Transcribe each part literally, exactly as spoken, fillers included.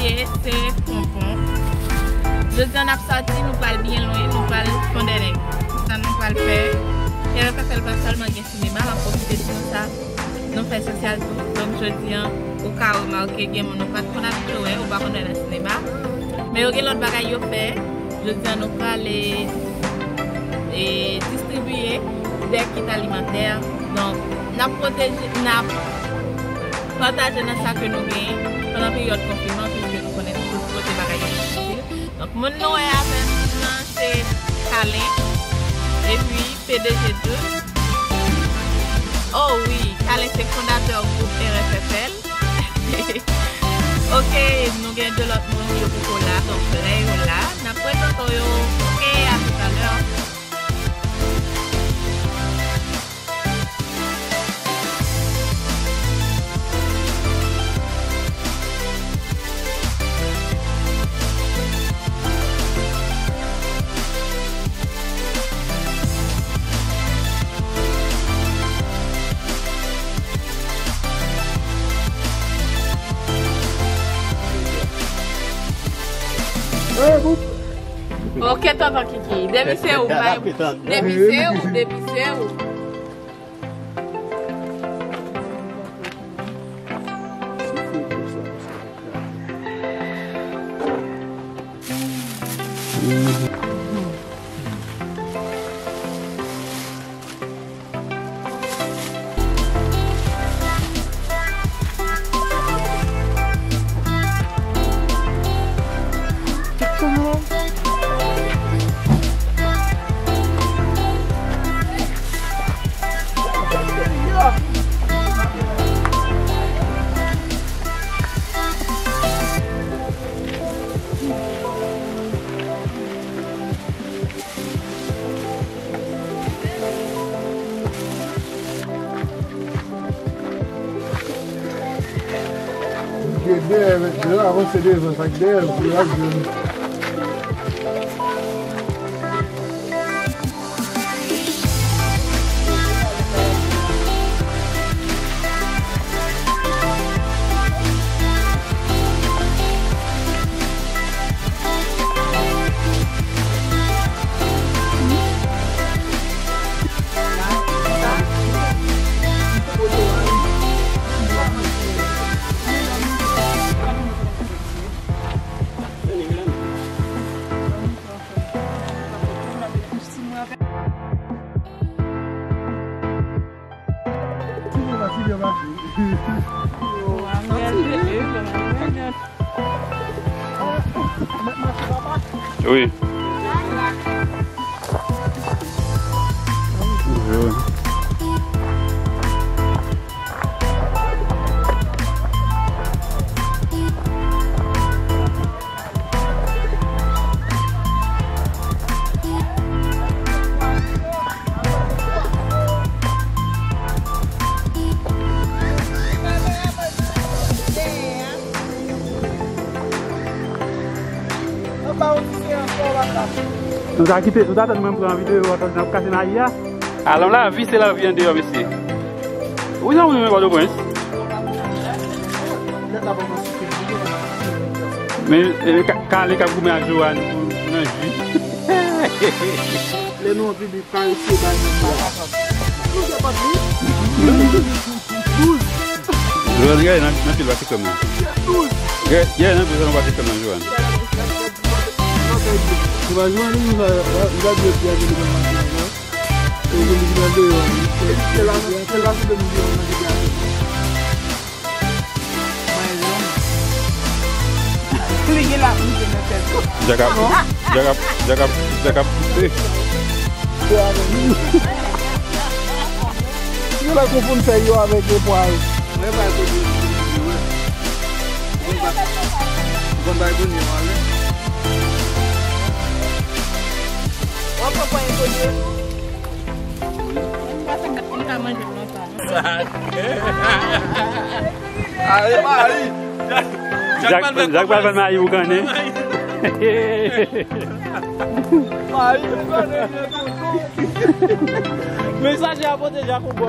Se Ponpon. Jodi a n ap sòti, nou pral byen lwen, nou pral Fondènèg. Sa nou pral fè, R F F L pa sèlman gen sinema, m ap pwofite di nou sa, nou fè sosyal tou. Donk, jodi a, ou ka remake gen moun ou pa t konn abitye wè, ou pa konn wè nan sinema. Men yo gen lòt bagay yo fè. Jodi a, nou prale, e, distribiye dè kit alimantè. Donk, n ap pwoteje, n ap pataje nan sa ke nou genyen pandan peryòd konfinman, piske nou konnen tout kote bagay yo difisil. Donk, moun nou wè avè m nan se Kalen, epi P D G Douz. Oh wi, Kalen se fondatè gwoup R F F L. Ok, nou gen de lòt moun yo poko la, donk lè yo la, n ap prezante yo. Ok, a toutalè. Ok, tonton Kiki. Depi se ou, bay. Depi se ou, depi se ou. Gade, avanse devan, sa k dèyè l, pou l ap jwenn. Wi. Nou ta kite, nou ta tann mwen pran videyo, atò n ap kase mayi a. Alon, lavi se lavi andeyò, mesye. Ou jan ou renmen Pòtoprens. Men, e, Ka-, Kalen k ap goumen ak Joanne pou, pou nan ji. Lè nou an piblik, pa eseye bay moun pa kapab. Nou se pa plis. Douz. Joanne, gade nan, nan pil pase krèm nan. Douz. Gade, gade nan pil pase krèm nan, Joanne. Se pa Joanne, li va, li va di yo ki a di li nan maten an. Se la, se la, se de moun ki nan maten an. Li gen la, li gen nan tèt. Jakab, Jakab, Jakab, Jakab pouse. Yo la konfonn fèy yo avèk epwa yo. Mwen pa konn yo, mwen pa, mwen pa konn yo ale. Ou ap pran pwen konn yo? Mwen pa sa mèt konn ka manje lontan. Ayi, mayi. Jak, Jak pral vann mayi boukannen. Mayi boukannen, tonton. Mesaje a pote Jak ou bò.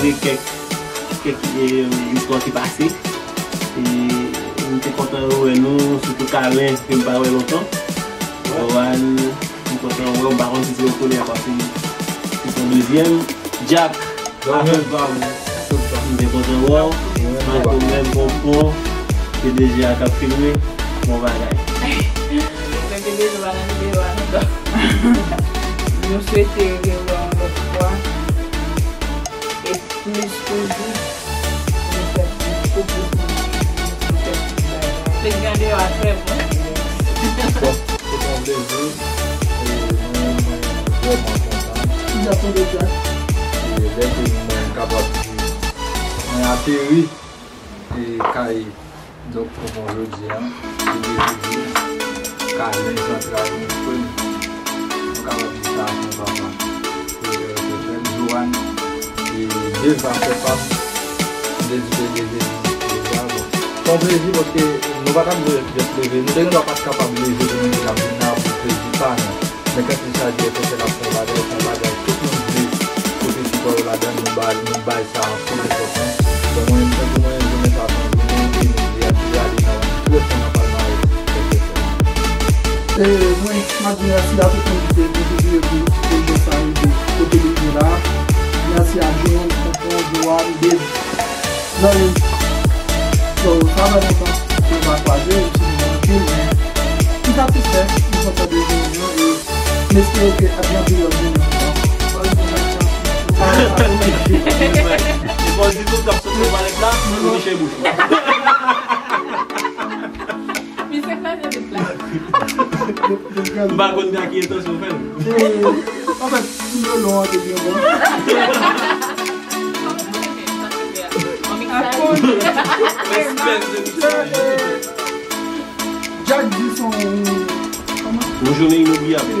rakonte kèk, kèk, e, istwa ki pase. E, m te kontan wè nou, sitou Kalen, ke m pa wè lontan. Rohan, m kontan wè w, m pa konn si se yon premyè fwa, si, si se yon dezyèm. Jack, Afè pa m. M te kontan wè w. Malko menm, Ponpon, P D G a k ap filme. Bon bagay. Men P D G pa nan videyo a non. Nou swete rewè yon lòt fwa. E plis toujou, nou fè plis, pou plis moun, nou fè plis bagay. Plis gade yo a trè bon. Bon, se te yon plezi. E mwen, mwen vrèman kontan. Ki jan tonbe Jack? E lè ke mwen kapab di, mwen ateri e kay, donk, Ponpon jodi a, li vle di Kalen Santral, mwen frè m. Nou kapab di sa, son papa. E, e, frè m, Johan, e, Deva, frè pa m, m te di P D G deja, bon. Se yon plezi paske nou pa t ap dwe jis leve. Nou te gen dwa pa t kapab leve pou nou di n ap vin la pou plezi pa nou. Men kanti sa di F F L ap fè bagay, fè bagay, tout moun vle pote sipò yo ladan, nou ba, nou bay sa anpil enpòtans. Bon, mwen menm, tankou mwen, jounen sa se yon jounen ke nou vle ap ale nan yon trè fon nan palmarès F F L. E mwen, m ap di mèsi a tout moun ki te kontribye pou pwojè sa rive kote li ye la. Mèsi a John, Tonton, Johan, Dave. Zanmi m, so, sa fè lontan nou pa kwaze, m sou nou anpil, men m satisfè, m kontan de vini yo, e m espere ke ap gen anpil lòt jounen ankò. E fò di nou t ap sot nan palèt la, nou niche bouch ou. Misye kraze vit la. M pa konn nan ki entansyon fè l. E, anfèt, si melon an te byen bon. Espèce de mixage. Jack di son, kòman? Yon jounen inobliyab. E,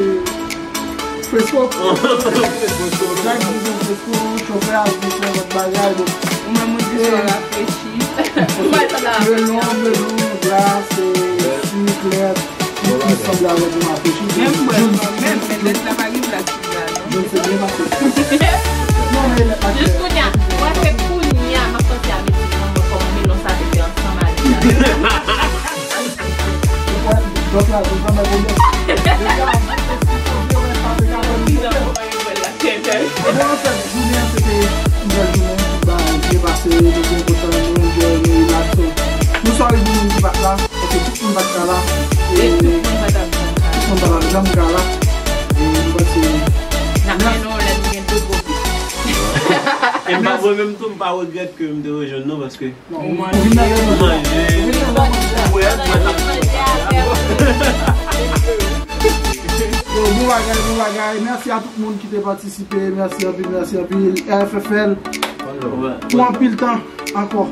fresko. Fresko. Jack di son fresko, chofè a di son lòt bagay, bon. Ou menm ou di son rafrechi. Melon, melon, glas, e, sik, lèt. Li sanble avèk yon afich. Menm bwè, menm, men lèt la pa gen plas pou li la, non. Jis kounye a, wè, se kounye a m ap panse a mete nan mwen kòman melon sa te fè ansanm avèk la. Donk la, nou pran mwen pou mwen. Bon, anfèt, jounen an se te yon bèl jounen, tout bagay byen pase, nou byen kontan, nou enjoy, nou relax. Nou sòri pou moun ki pa t la. Paske tout moun pa t ka la. E tout moun pa t ap janm ka la. Tout moun pa t ap janm ka la. E nou panse n ap mennen w lè nou gen de gwo pye. E m pa, mwen menm tou, m pa regrèt ke m te rejwenn nou paske ou manje, ou bwè, ou bwè. Yo, bon bagay, bon bagay. Mèsi a tout moun ki te patisipe. Mèsi anpil, mèsi anpil. R F F L. Pou anpil tan ankò.